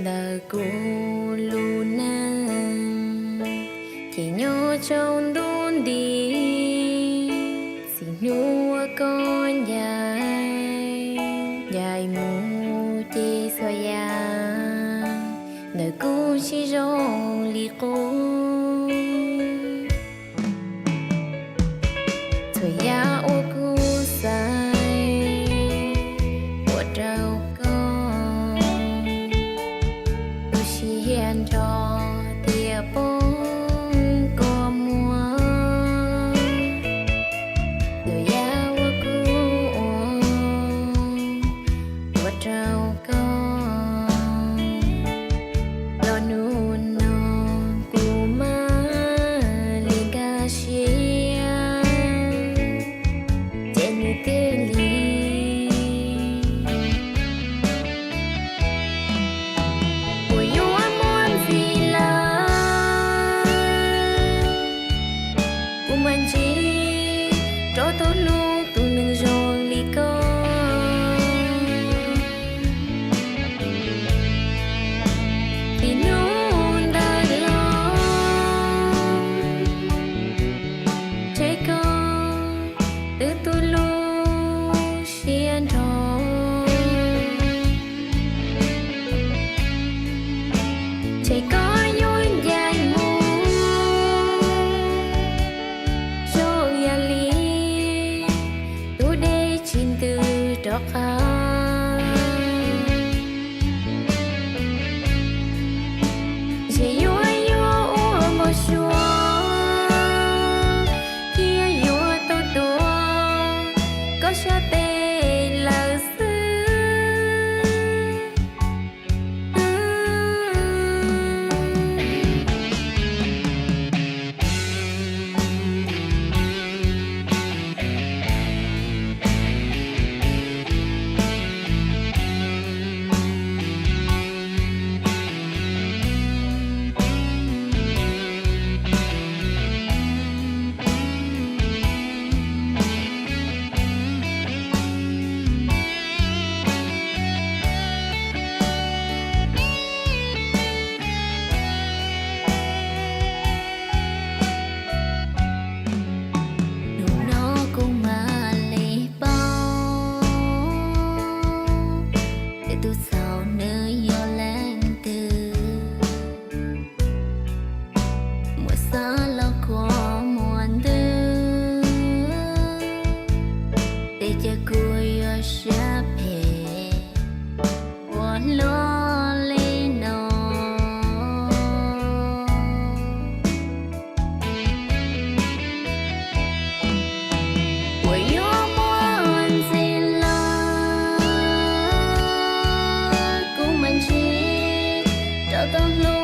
Ntawm kuv lub neej ces nyob tsaus ntuj nti, txij hnub uas koj ncaim, ncaim mus ces txhua yam ntawm kuv tsis zoo li qub. Txhua yam uas kuv xaiv ua rau koj, kuv siab nrho tias poob koj muag. Txhua yam uas kuv ua, ua rau koj, los hnub no kuv mam li nkag siab, ces nws thiaj li puas yuav muaj ntxiv lawm. Kuv mam ntsib rau tus hlub tus neeg zoo li koj. Txij hnub ntawd los ntshe koj twb tu lub siab nrho, ntshe koj yuav ncaim mus zoo yam li tus dej tsis ntws rov qab. Ntshe yuav yuav ua npau suav thiab yuav tau tuav koj sab tes lawm xwb. Hnub no kuv mam li paub tias tus txhaum nws yog leej twg. Muab xav los khuam muaj ntws, ces cas kuv yuav siab phem ua luaj li no. Puas yuav muaj ntxiv lawm, kuv mam ntsib rau tus hlub